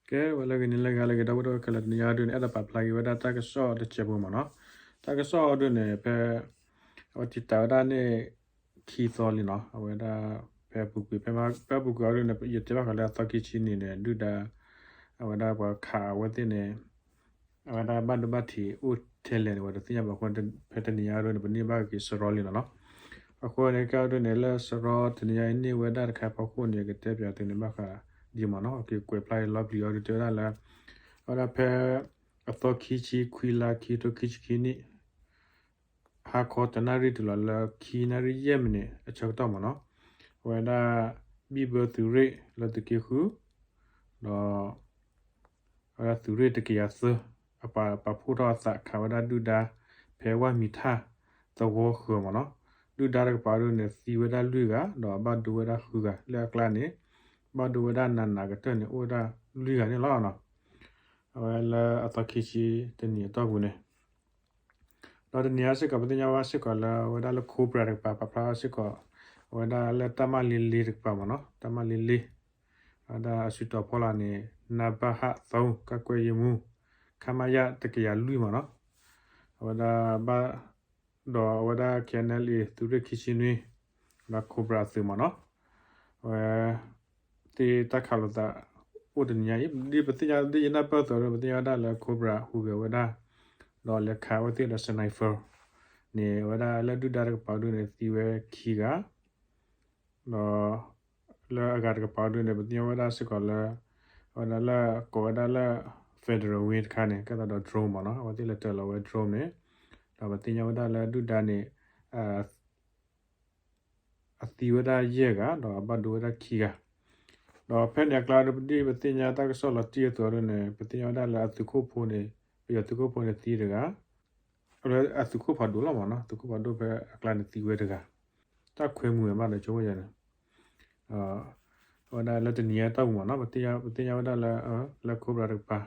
ကဲ ဝဲလၢဂ့ၤန့ၣ်လၢဂ့ၤလၢဂ့ၤ ဒီပုၢ်ဝဲၢ်ခဲလၢာ် တနံၤအံၤဒုန့ၣ် အဲၣ်ဒိးပာ်ဖျါက့ၤဝဲဒၣ်တၢ်ကစီၣ်တစဲးဖိမ့ၢ်နီၤ. တၢ်ကစီၣ်အံၤဒုန့ၣ် ဖဲ အဝဲတံာ်တာ်ဝဲဒၣ်န့ၣ် ခံသီလံနီၤ. အဝဲဒၣ် ဖဲအပူၤကွံာ် ဖဲ ဖဲအပူၤကွံာ်အံၤဒုန့ၣ် ယတဲဘၣ်ဃးလၢအသီခံဆံန့ၣ်န့ၣ် ဒုၣ်ဒါ အဝဲဒၣ်ပှၤခးအဝဲသ့ၣ်န့ၣ် အဝဲဒၣ်ဘၣ်ဒိဘၣ်ထံးအိၣ်ထဲလဲၣ်န့ၣ် ပတသ့ၣ်ညါဘၣ်အဃိ ဖဲတနံၤအံၤဒုန့ၣ် ပန့ၢ်ဘၣ်က့ၤစရီလံနီၤနီၤ. အဃိန့ၣ် ကဲအံၤဒုန့ၣ် လၢစရီတနံၤအံၤန့ၢ်ဝဲဒၣ်တခါဖီခိၣ်န့ၣ် ကတဲပၠးသုန့ၣ်ဘၣ်ဃးဒ်မ့ၢ်နီၤ. အက့ၤကွဲးဖျါလီၤပျံၤအံၤဒုတဲဝဲဒၣ်လၢ အဝဲဒၣ်ဖဲ အသီခံဆံခွံလါခံထိခံဆံခံနံၣ် ဟါခီတနၣ်ရံၣ်တုၤလီၤလၢခံနၣ်ရံၣ်ယဲၢ်မံးနံး အဆၢကတီၢ်မ့ၢ်နီၤ, အဝဲဒၣ် ဘံၣ်ဘၢသုးရ့ၣ်လၢသုးက့ဃု ဒီး အဝဲဒၣ်သုးရ့ၣ်တကယၤသၢ အပာ်ဖှိၣ်ထီၣ်အသးခးဝဲဒၣ်ဒုၣ်ဒါ ဖဲဝၣ်မံၤထၣ်သဝီဃၢၤမ့ၢ်နီၤ. ဒုၣ်ဒါတကပၤဒုန့ၣ် သံဝဲဒၣ်လွံၢ်ဂၤ ဒီးဘၣ်ဒိဝဲဒၣ်ဃုဂၤ လၢအကျါန့ၣ် ဘၣ်ဒိဝဲဒၣ်နးနးကတၢၢ်န့ၣ် အိၣ်ဝဲဒၣ်လွံၢ်ဂၤန့ၣ်လီၤ. အဝဲလၢအသီခံဆံတနံၤအတီၢ်ပူၤန့ၣ် ဒီးတနံၤအံၤစ့ၢ်ကီး ပသ့ၣ်ညါဘၣ်စ့ၢ်ကီးလၢအဝဲဒၣ်လၢ Cobra တကပၤ ပာ်ဖျါဘၣ်စ့ၢ်ကီး အဝဲဒၣ်လၢတၢ်မၤလ့လ့တကပၤမ့ၢ်နီၤ, တၢ်မၤလ့လ့ အဝဲဒၣ်အစုတီၤဖီလာ်န့ၣ် နၢ်ဘၣ်ဟးသီ ကၣ်ကွဲၢ်ယ့မူ ခမရ တကယၤလွံၢ်မ့ၢ်နီၤ, အဝဲဒၣ်ဘၣ် ဒီးအဝဲဒၣ် K N L A သုးရ့ၣ်ခံဆံနွံ ဒီး Cobra အသုးမ့ၢ်နီၤ, အဝဲ သ့ၣ်တၢ်ခးလိာ်သး အိၣ်တနံၤညါအံၤ ဒ်ပသ့ၣ်ညါ ဒ်ယနၢ်ပၢၢ်အသိးဒီး ပသ့ၣ်ညါဝဲဒၣ်လၢ Cobra ဟူးဂဲၤဝဲဒၣ် ဒီးလဲၤခးအဝဲသ့ၣ်ဒီး sniper န့ၣ် အဝဲဒၣ်လၢဒုၣ်ဒါတကပၤဒုန့ၣ် သံဝဲခံဂၤ ဒီး လၢအဂၤတကပၤဒုန့ၣ် ပသ့ၣ်ညါဝဲဒၣ်စ့ၢ်ကီးလၢ အဝဲဒၣ်လၢကိးဝဲဒၣ်လၢ Federal Wing တခါန့ၣ် ကဲသးဒီး drone မ့ၢ်နီၤ, အဝဲသ့ၣ်လဲၤတၢၤလီၤဝဲ drone န့ၣ် ဒီးပသ့ၣ်ညါဝဲဒၣ်လၢဒုၣ်ဒါန့ၣ် အသံဝဲဒၣ်ယဲၢ်ဂၤ ဒီးအဘၣ်ဒိဝဲဒၣ်ခံဂၤ, ဒီးဖဲန့ၣ်အကျါဒီး ဒ်ပသ့ၣ်ညါတၢ်ကစီၣ်လီၤတံၢ်အသိးဒ်န့ၣ် ပသ့ၣ်ညါဝဲဒၣ်လၢအသုးခိၣ်ဖိန့ၣ် ပယီၤသုးခိၣ်ဖိန့ၣ်သံတဂၤ လၢအသုးခိၣ်ဖးဒိၣ်လီၤမ့ၢ်နီၤ, သုးခိၣ်ဖးဒိၣ်ဖဲအကျါန့ၣ်သံဝဲတဂၤ, တၢ်ခွဲမုာ်ဝဲဘၣ်ဒီးဆိကမိၣ်ယဲန့ၣ် အဝဲဒၣ်လၢတနံၤအံၤတီၢ်ပူၤမ့ၢ်နီၤ, ပသ့ၣ်ညါဝဲဒၣ်လၢ လၢ Cobra တကပၤ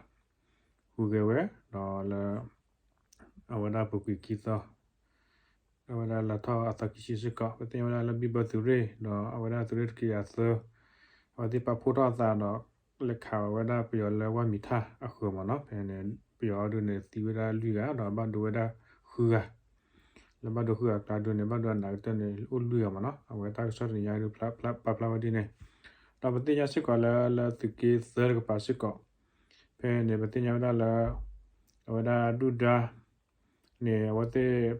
ဟူးဂဲၤဝဲ ဒီးလၢ အဝဲဒၣ်ပူၤကွံာ်ခံသီ အဝဲဒၣ်လၢထီၣ်အသီခံဆံစ့ၢ်ကီး ပသ့ၣ်ညါဝဲဒၣ်လၢဘံၣ်ဘၢသုးရ့ၣ် ဒီးအဝဲဒၣ်သုးရ့ၣ်တကယၤသၢ အဝဲသ့ၣ်ပာ်ဖှိၣ်ထီၣ်အသးဒီး လဲၤခးဝဲဒၣ်ပယီၤလၢဝၣ်မံၤထၣ်အဃၢၤမ့ၢ်နီၤ, ဖဲန့ၣ် ပယီၤအဒိန့ၣ် သံဝဲဒၣ်လွံၢ်ဂၤ ဒီးဘၣ်ဒိဝဲဒၣ်ဃုဂၤ လၢဘၣ်ဒိဃုဂၤအကျါဒိန့ၣ် ဘၣ်ဒိအနးကတၢၢ်န့ၣ် အိၣ်လွံၢ်ဂၤမ့ၢ်နီၤ, အဝဲတၢ်ကစီၣ်တနံၤညါဒုး ပာ်ဖျါဝဲဒ်န့ၣ်, ဒီးပသ့ၣ်ညါစ့ၢ်ကီးလၢ လၢသုးက့သၢတကပၤစ့ၢ်ကီး ဖဲန့ၣ် ပသ့ၣ်ညါဝဲဒၣ်လၢ အဝဲဒၣ်ဒုၣ်ဒါ န့ၣ် အဝဲသ့ၣ်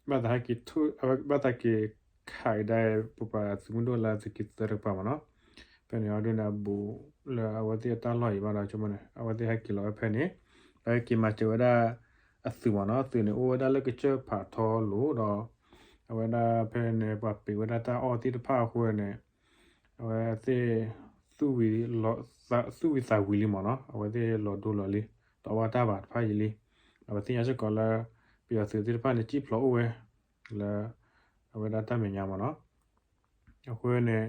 ဘၣ်သးဟဲက့ၤ ဘၣ်သးက့ၤခးကဒါ ပပှၤသုးမုၢ်ဒိၣ်လၢသုးက့သၢတကပၤမ့ၢ်နီၤ, ဖဲန့ၣ်အဒိန့ၣ် အဘူးလၢအဝဲသ့ၣ်အတၢ်လီၢ်အံၤဘၣ်ဒီး ဆိကမိၣ်န့ၣ် အဝဲသ့ၣ်ဟဲက့ၤလီၤဝဲဖဲန့ၣ်, ဒီးဟဲက့ၤမၤစၢၤဝဲဒၣ် အသုးမ့ၢ်နီၤ, အသုးန့ၣ် အိၣ်ဝဲဒၣ်လၢကစၢၢ်ဖးထီလိၤဒီး အဝဲဒၣ်ဖဲန့ၣ် ပှၤပံးဝဲဒၣ်တၢ်အီၣ်သ့ၣ်တဖၣ်အဃိန့ၣ် အဝဲသ့ၣ် သူၣ်ဝံၤသးဝံၤလံမ့ၢ်နီၤ, အဝဲသ့ၣ်လီၤဒိလီၤလံ, တအီၣ်တၢ်ဘၣ်တဖၣ်အံၤလံ, ဒီးပသ့ၣ်ညါစ့ၢ်ကီးလၢ ပယီၤသုးသ့ၣ်တဖၣ်န့ၣ် စံၣ်ဖျိးအိၣ်ဝဲ လၢ အဝဲဒၣ်တၢ်မဲာ်ညါမ့ၢ်နီၤ, အဃိန့ၣ်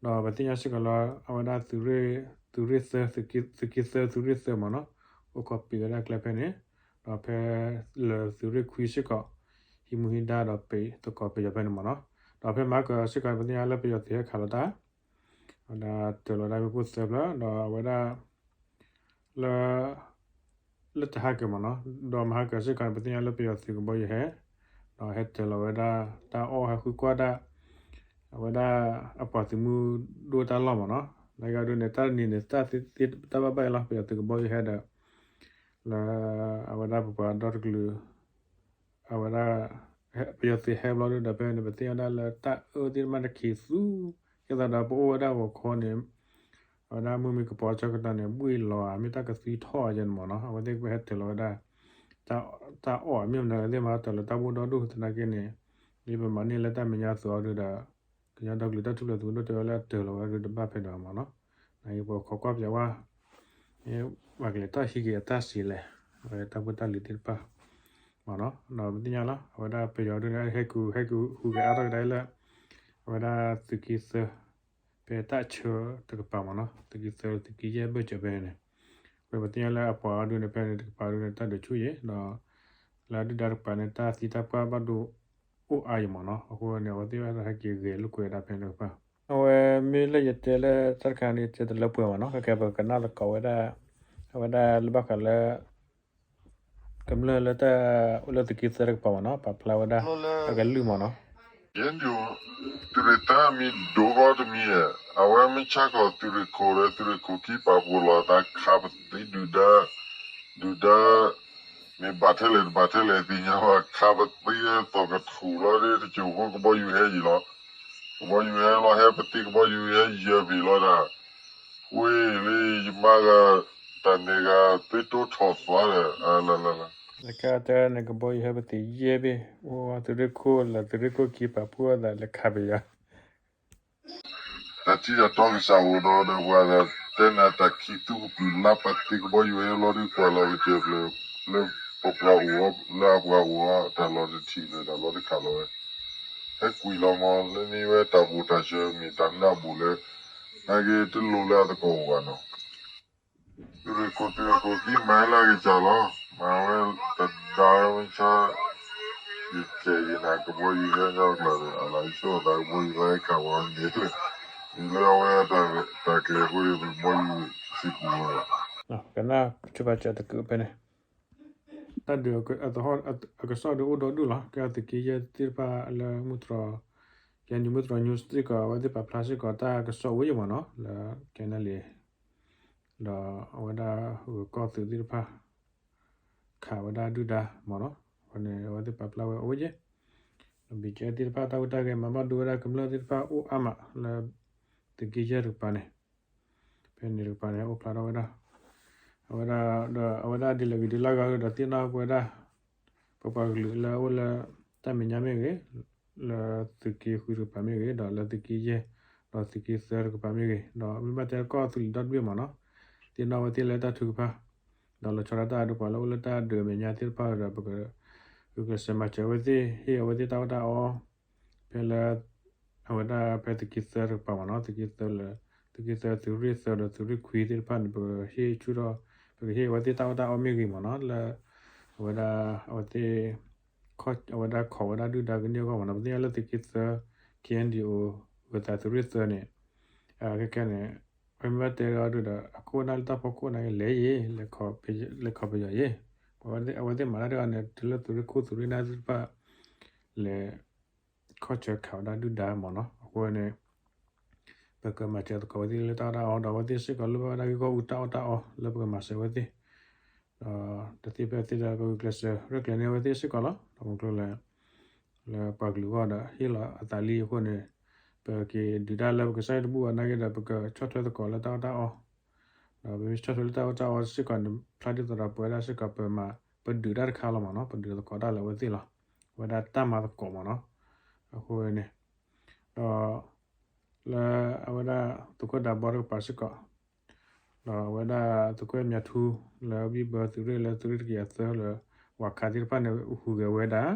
ဒီးပသ့ၣ်ညါစ့ၢ်ကီးလၢ အဝဲဒၣ်သုးရ့ၣ် သုးရ့ၣ်သၢ သုးက့သၢ သုးရ့ၣ်သၢမ့ၢ်နီၤ, အိၣ်ခိးပံးဝဲဒၣ်ကျဲဖဲန့ၣ်, ဒီးဖဲလၢသုးရ့ၣ်ခွံစ့ၢ်ကီး ဟံးမူဟံးဒါဒီးပံးသကိးပယီၤဖဲန့ၣ်မ့ၢ်နီၤ, ဒီးဖဲမဟါကၢၤစ့ၢ်ကီး ပသ့ၣ်ညါလၢပယီၤသုးဟဲခးလီၤတၢ် အဝဲဒၣ်တၢၤလီၤဝဲဒၣ်မ့ၣ်ပိၢ်သၢဖျၢၣ် ဒီးအဝဲဒၣ် လၢ လၢတဟါကၢၤမ့ၢ်နီၤ, ဒီးမဟါကၢၤစ့ၢ်ကီးန့ၣ် ပသ့ၣ်ညါလၢပယီၤသုးကဘီယူၤဟဲ ဒီးဟဲတၢၤလီၤဝဲဒၣ် တၢ်အီၣ်ဟဲဃုကွၢ်တၢ် အဝဲဒၣ် အပှၤသုးမုၢ်ဒိၣ်တၢ်လီၢ်မ့ၢ်နီၤ, နာ်က့ဒ်န့ၣ် တၢ်တနံၤန့ၣ် တၢ်သ့တၢ်ဘၣ်ဘၣ်အံၤလီၤ ပယီၤသုးကဘီယူၤဟဲဒီး လၢ အဝဲဒၣ်ပပှၤဒီတကလုာ် အဝဲဒၣ် ပယီၤသုးဟဲဘျီဒုဒီးဖဲန့ၣ် ပသ့ၣ်ညါဒၣ်လၢတၢ်အၢသ့ၣ်တဖၣ်တခံးသူ ကဲသးဒီးပအိၣ်ဝဲဒၣ်ဂီၤခီန့ၣ် အဝဲဒၣ်မုၢ်မ့ၢ်ကပီၤဆၢကတီၢ်န့ၣ် ဘှံးလီၤဧါ မ့ၢ်တၢ်ကသွံထီၣ်ဧါယဲန့ၣ်မ့ၢ်နီၤ, အဝဲသ့ၣ်ကဟဲတၢၤလီၤဝဲဒၣ် တၢ်အီၣ်မ့ၢ်မနုၤသ့ၣ်မၤတၢ်လၢတၢ်ဘိၣ်ဒီဒူၣ်သနာ်က့န့ၣ် ဒ်ပမၤန့ၢ်လၢတၢ်မဲာ်ညါအသိးအီၤဒုဒီး ကညီဒီကလုာ်တၢ်ထူၣ်ဖျဲးသုးမုၢ်ဒိၣ်တဲဝဲလၢအတၢၤလီၤဝဲဒုတဘၣ်ဖဲဒီးမ့ၢ်နီၤ, နာ်က့ပှၤခိးကွၢ်ပၠးဝဲ မ့ၢ်ပှၤကလဲၤထီၣ်ဟံးက့ၤအတၢ်စံးလဲၣ်, အဝဲတၢ်ဖိတၢ်လံၤသ့ၣ်တဖၣ် မ့ၢ်နီၤ, ဒီးပသ့ၣ်ညါလီၤ အဝဲဒၣ်ပယီၤဒုန့ၣ် ဟဲက့ၤဟဲက့ၤဟူးဂဲၤအါထီၣ်ကဒါလၢ အဝဲဒၣ်သုးက့သၢ ဖဲတၢ်ဆၢတကပၤမ့ၢ်နီၤ, သုးက့သၢ သုးက့ယဲၢ်ဘၢၣ်စၢၤဖဲန့ၣ်, ဝဲပသ့ၣ်ညါလၢအပှၤအီၤဒုန့ၣ် ဖဲန့ၣ်တကပၤဒုန့ၣ် တၢ်ဒုးဆူၣ်ယဲၢ် ဒီး လၢဒုၣ်ဒါတကပၤန့ၣ် တၢ်သံတၢ်ပှၢ်ဘၣ်ဒိအိၣ်အါယဲၢ်မ့ၢ်နီၤ, အဃိန့ၣ် အဝဲသ့ၣ်ဘၣ်ဟဲက့ၤဂဲၤလိာ်ကွဲဒၣ်ဖဲန့ၣ်တကပၤ အဝဲမ့ၢ်လၢယတဲလၢတၢ်တခါန့ၣ် ယတဲတလၢပှဲၤမးနီၤ, ခဲကဲပကနၣ်သကိးဝဲဒၣ် အဝဲဒၣ်လၢဘၣ်ဃးလၢ ကမျၢၢ်လၢတၢ်အိၣ်လၢသုးက့သၢတကပၤမးနီၤ ပာ်ဖျါဝဲဒၣ် အကလုၢ်မးနီၤ. သုးရ့ၣ်တၢ်မံၤဒိၣ်ထီၣ်တမံၤဧါ, အဝဲမ့ၢ်ဆၣ်ကီးသုးရ့ၣ်ခိၣ်ဒီး သုးရ့ၣ်ခိၣ်ခံပာ်ဖှိၣ်လီၤသး ခးပသံဒုၣ်ဒါ ဒုၣ်ဒါ မ့ၢ်ဘၣ်ထဲလဲၣ်တဘၣ်ထဲလဲၣ်သ့ၣ်ညါဘၣ်, ခးပသံသီၣ်ကထူၣ်လီၤ ဒ်တစိၢ်ဖိကဘီယူၤဟဲယံၤလီၤ, ကဘီယူၤဟဲလီၤ ဟဲပသံကဘီယူၤဟဲယဲၢ်ဘ့ၣ်လီၤဒၣ်, ဝ့ၢ်လံ ယမါဂၤ တၢ်န့ၣ်ဂၤ သ့တိထီၣ်သွါဒီး လၢလၢလၢ နကတဲန့ၣ်ကဘီယူၤဟဲပသံယဲၢ်ဘ့ၣ်, အိၣ်သုးရ့ၣ်ခိၣ်လၢသုးရ့ၣ်ခိၣ်ခံပာ်ဖှိၣ်အသးလဲၤခးပယီၤ တၢ်ထံၣ်တၢ်တီကစၢ်အိၣ်ဒီး ဒီးပှၤသးတဲနၤတၢ်ခံးသူကပျုၢ်လါပသံကဘီယူၤဟဲလီၤဒုးကွၢ်လီၤကစၢၢ်ဖျၢၣ် လၢပပှၤအိၣ် လၢအပှၤအိၣ် တၢ်လီၢ်တထံၣ်လၢတၢ်လီၢ်တခါလီၤဝဲ, ဟဲကွံာ်လီၤမးလၢန့ၢ်ဝဲတၢ်ဘူၣ်တၢ်စၢၤမ့ၢ်တၢ်နးဘူးလၢ နာ်က့တလိၣ်လၢအသကိးအိၣ်ဘၣ်နီၤ သုးရ့ၣ်ခိၣ် သုးရ့ၣ်ခိၣ်ခံမၤလၢအကစၢ်လီၤ, မၤဝဲတဒါဝဲဆါ, ယကဲယနၤကဘီယူၤဟဲညီကျၢၤဒီး အလၢယဆိသးကဘီယူၤဟဲခးဝဲန့ၣ်, မ့ၢ်လၢအဝဲတၢ်ကျဲၤအဃိန့ၣ် ပကဘီယူၤစ့ၢ်ကီးလီၤ. ကနၣ်ကထံၣ်ဘၣ်စၢၤတကုးဖဲန့ၣ်, တၢ်ဒုးအကစီၣ်ဒုးအိၣ်ဒီဒူၣ်လီၤ, ကဲသုးက့ယဲၢ်သ့ၣ်တဖၣ်လၢမုၢ်တြီၤ ကဲနံၤမုၢ်တြီၤ news စ့ၢ်ကီး အဝဲသ့ၣ်ပာ်ဖျါစ့ၢ်ကီးတၢ်ကစီၣ်ဝဲယံၤမးနီၤ လၢ KNLA ဒီးအဝဲဒၣ်ဂၢၤကီၢ်သုးသ့ၣ်တဖၣ် ခးဝဲဒၣ်ဒုၣ်ဒါမးနီၤ, အဃိန့ၣ် အဝဲသ့ၣ်ပာ်ဖျါဝဲအိၣ်ဝဲယဲၢ်, ဒီး ဘီၣ်ကၠဲၣ် သ့ၣ်တဖၣ်တၢ်ဟူးတၢ်ဂဲၤမၤဘၣ်ဒိဝဲဒၣ်ကမျၢၢ်သ့ၣ်တဖၣ်အိၣ်အါမးလၢ သုးက့ယဲၢ်တကပၤန့ၣ်, ဖဲန့ၣ်တကပၤန့ၣ် အိၣ်ဖျါထီၣ်ဝဲဒၣ် အဝဲဒၣ်ဒီး အဝဲဒၣ်ဒ်လဲၣ်ဂ့ၤဒ်လဲၣ်ဂ့ၤဒီးသ့ၣ်နီၣ်ပဝဲဒၣ် ပပှၤကလုာ်လၢအအိၣ်လၢ တၢ်မဲာ်ညါမ့ၢ်ဂ့ၤ, လၢသုးက့ဃုတကပၤမ့ၢ်ဂ့ၤ, ဒီးလၢသုးက့ယဲၢ် ဒီးသုးက့သၢတကပၤမ့ၢ်ဂ့ၤ, ဒီးမ့ၢ်ဘၣ်တဲကီၢ်သူလ့ၤဒီတဘ့ၣ်မးနီၤ, သ့ၣ်နီၣ်ဝဲသ့ၣ်လၢတၢ်ထုကဖၣ်, ဒီးလီၤဆီဒၣ်တၢ်ဒီးပှၤလၢအိၣ်လၢတၢ်ဒုးမဲာ်ညါသ့ၣ်တဖၣ်ဒီး ပကဂုာ်ကျဲးစၢးမၤစၢၤအဝဲသ့ၣ် ဟ့ၣ်အဝဲသ့ၣ်တၢ်အီၣ်တၢ်အီ ဖဲလၢ အဝဲဒၣ်ဖဲသုးက့သၢတကပၤမးနီၤ, သုးက့သၢလၢ သုးက့သၢ သုးရ့ၣ်သၢဒီးသုးရ့ၣ်ခွံသ့ၣ်တဖၣ်န့ၣ် ပကဟ့ၣ်ဆူၣ်ထီၣ် ပကဟ့ၣ်အဝဲသ့ၣ်တၢ်အီၣ်တၢ်အီမ့ၢ်ဂ့ၤမးနီၤ, လၢ အဝဲဒၣ် အဝဲသ့ၣ် အဝဲဒၣ်ခိးဝဲဒၣ်ဒုၣ်ဒါကန့ၢ်အဂီၢ်မးနီၤ, ပသ့ၣ်ညါလၢသုးက့သၢ KNDO ဂၢၤသးသုးရ့ၣ်သၢန့ၣ် ခဲကဲန့ၣ် ပမ့ၢ်ဘၣ်တဲဒီး အခိၣ်အနၢ်လၢတၢ်ဖီခိၣ်နာ်က့လဲၤယ့ၤ လဲၤခီပယီၤယ့ၤ, ပဝဲသ့ၣ်မၤတၢ်တဂၤန့ၣ် တုၤလၢသုးရ့ၣ်ခိၣ်သုးရ့ၣ်နၢ်သ့ၣ်တဖၣ် လဲၤ ခီၣ်ဆၢခးဝဲဒၣ်ဒုၣ်ဒါမးနီၤ, အဃိန့ၣ် ပကမၤစၢၤသကိးဝဲသ့ၣ်လၢတၢ်အီၣ်တၢ်အီ ဒီးအဝဲသ့ၣ်စ့ၢ်ကီးလိၣ်ဘၣ်ဝဲဒၣ်ဂ့ၢ်ဂီၢ်အူတၢ်အီၣ်တၢ်အီလၢပကမၤစၢၤဝဲသ့ၣ် ဒီးတသ့ဖဲသ့ၣ်ဒီး ပဂုာ်ကျဲးစၢးရဲၣ်ကျဲၤန့ၢ်အဝဲသ့ၣ်စ့ၢ်ကီးလီၤ, ဒီးမူကျိၤလဲၣ် လၢပှၤကလုာ်အဂီၢ်ဒီးဟ့ၣ်လီၤအသးလံအဃိန့ၣ် ပက့ၤဒုးတၢ်လၢပကစၢ်ယွၤတဘူၣ်ဘၣ်နာ်က့ဒီး ပကဆီၣ်ထွဲသကိးလၢတၢ်အီၣ်တၢ်အီ ဒီးပမ့ၢ်ဆီၣ်ထွဲလၢတၢ်အီၣ်တၢ်အီစ့ၢ်ကီးန့ၣ် ဖျါဒ်သိးဒီးပဝဲဒၣ်စ့ၢ်ကီးပမၤ ပဒုးတၢ်တခါလီၤမးနီၤ, ပဒုးသကိးတၢ်လၢအဝဲသ့ၣ်လီၤ, အဝဲဒၣ်တၢ်မၤသကိးမးနီၤ, အဃိန့ၣ် ဒီး လၢအဝဲဒၣ်သုးခိၣ်ဒးဘီတကပၤစ့ၢ်ကီး ဒီးအဝဲဒၣ်သုးခိၣ်မၠၤထူ လၢဘံၣ်ဘၢသုးရ့ၣ်လၢသုးရ့ၣ်တကယၤသၢလၢ ဝးခးသ့ၣ်တဖၣ်န့ၣ် ဟူးဂဲၤဝဲဒၣ်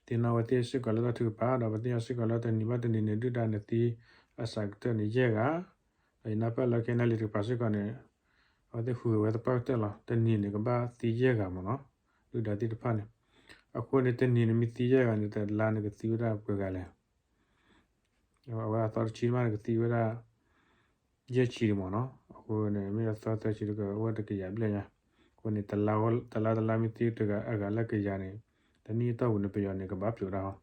ဒီး သ့ၣ်နီၣ်ဝဲသ့ၣ်စ့ၢ်ကီးလၢတၢ်ထုကဖၣ် ဒီးပသ့ၣ်ညါစ့ၢ်ကီးလၢတနံၤဘၣ်တနံၤန့ၣ် ဒုၣ်ဒါန့ၣ်သံအစှၤကတၢၢ်န့ၣ်ယဲၢ်ဂၤ, ဒီးယနၢ်ပၢၢ်လၢ KNLA တကပၤစ့ၢ်ကီးန့ၣ် အဝဲသ့ၣ်ဟူးဂဲၤဝဲသပှၢ်ကတၢၢ်လီၤ, တနံၤန့ၣ်ကဘၣ်သံယဲၢ်ဂၤမးနီၤ, ဒုၣ်ဒါသ့ၣ်တဖၣ်န့ၣ်, အဃိန့ၣ်တနံၤန့ၣ်မ့ၢ်သံယဲၢ်ဂၤန့ၣ် တလါန့ၣ်ကသံဝဲဒၣ်ပှဲၤဂၤလဲၣ် အဝဲအသီတဆံမးန့ၣ်ကသံဝဲဒၣ် ယဲၢ်ဆံဒံးမးနီၤ, အဃိန့ၣ် မ့ၢ်အသီသၢဆံတကအိၣ်တကယၤဘျဲၣ်ညါ, အဃိန့ၣ် တလါတလါမ့ၢ်သံတဂၤအဂၤလၢကယၤန့ၣ် တနံၣ်အတီၢ်ပူၤန့ၣ် ပယီၤန့ၣ်ကဘၣ်ပျိးဒၣ်ဟီ,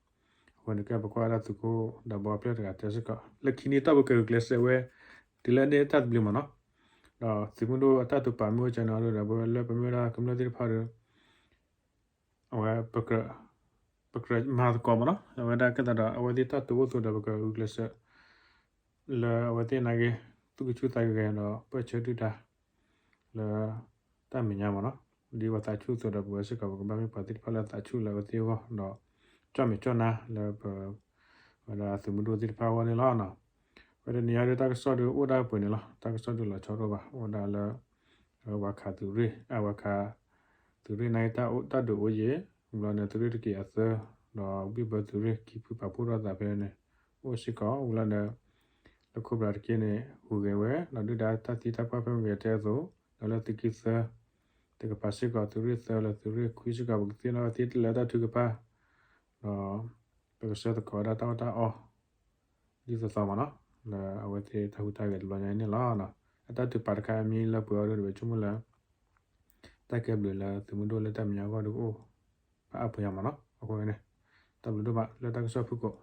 အဃိန့ၣ် ကဲပကွၢ်ဝဲဒၣ်သုးခိၣ်ဒးဘီအဖျၢၣ်တဂၤတဲစ့ၢ်ကီး လၢခံနံၣ်အတီၢ်ပူၤကဂုာ်ကျဲးစၢးဝဲ တုၤလၢန့ၣ်တၢ်သဘျ့မးနီၤ, ဒီးသုးမုၢ်ဒိၣ်အတၢ်တိာ်ပာ်မ့ၢ်အိၣ်ကန့ၣ်ဒီး ပဝဲလၢပမ့ၢ်ဝဲဒၣ်ကမျၢၢ်သ့ၣ်တဖၣ်ဒီး အဝဲ ပကြၢးမၤသကိးမးနီၤ, အဝဲဒၣ်ကဲသးဒီး အဝဲသ့ၣ်တၢ်တိာ်အိၣ်အသိးဒီး ပကဂုာ်ကျဲးစၢး လၢအဝဲသ့ၣ်နာ်က့ သူၣ်ကဆူၣ်သးကဂဲၤဒီး ပၢၢ်ဆၢဒုၣ်ဒါ လၢတၢ်မဲာ်ညါမးနီၤ, ဒ်ပှၤသးဆူၣ်အသိးဒီး ပဝဲစ့ၢ်ကီး ပကဘၣ်မ့ၢ်ပှၤသ့ၣ်တဖၣ်လၢသးဆူၣ်လၢအဝဲသ့ၣ်အဂီၢ် ဒီး ကၠီၣ်မဲာ်ကၠီၣ်နါလၢပ ဝဲဒၣ်သုးမုၢ်ဒိၣ်သ့ၣ်တဖၣ်အဂီၢ်န့ၣ်လီၤ. ဝဲတနံၤအံၤဒီးတၢ်ကစီၣ်ဒုးအိၣ်ဒၣ်ပှဲၤန့ၣ်လီၤ. တၢ်ကစီၣ်ဒုးလီၤဆီဒိၣ်ဘၣ် အိၣ်ဒၣ်လၢ ဝးခးသုးရ့ၣ် အဝးခး သုးရ့ၣ်နာ်က့ တၢ်ဒုးအိၣ်ယံၤ ဝံၤလီၤန့ၣ် သုးရ့ၣ်တကယၤသၢ ဒီးဘံၣ်ဘၢသုးရ့ၣ်ခံဖုပာ်ဖှိၣ်ထီၣ်သးဖဲန့ၣ် အိၣ်စ့ၢ်ကီး ဝံၤလီၤန့ၣ် လၢခိၣ်ဘျးတက့ၢ်န့ၣ် ဟူးဂဲၤဝဲ ဒီးဒုၣ်ဒါတၢ်သံတၢ်ပှၢ်ဖဲမ့ၢ်ဂဲၤတဲအသိး ဒီးလၢသုးက့သၢ တကပၤစ့ၢ်ကီး သုးရ့ၣ်သၢလၢသုးရ့ၣ်ခွံစ့ၢ်ကီး ပကသ့ၣ်နီၣ်ဝဲသ့ၣ်လၢတၢ်ထုကဖၣ် ဒီး ပကဆှၢသကိးဝဲဒၣ်တၢ်အီၣ်တၢ်အီ ဒ်သိးသိးမးနီၤ လၢအဝဲသ့ၣ်တၢ်ဟူးတၢ်ဂဲၤတဘျီညါအံၤန့ၣ်လီၤ. အတၢ်ထုကဖၣ်တခါမ့ၢ်လၢပှဲၤအီၤဒီး ပဆိကမိၣ်လၢ တၢ်ကဲဘျုးလၢသုးမုၢ်ဒိၣ်လၢတၢ်မဲာ်ညါအဂီၢ်ဒီးကအိၣ် ဖးအါဖးယံာ်မးနီၤ. အဃိန့ၣ် တၢ်ဘျုးဒိၣ်မးလၢတၢ်ကစီၣ်ဖုၣ်ကိာ်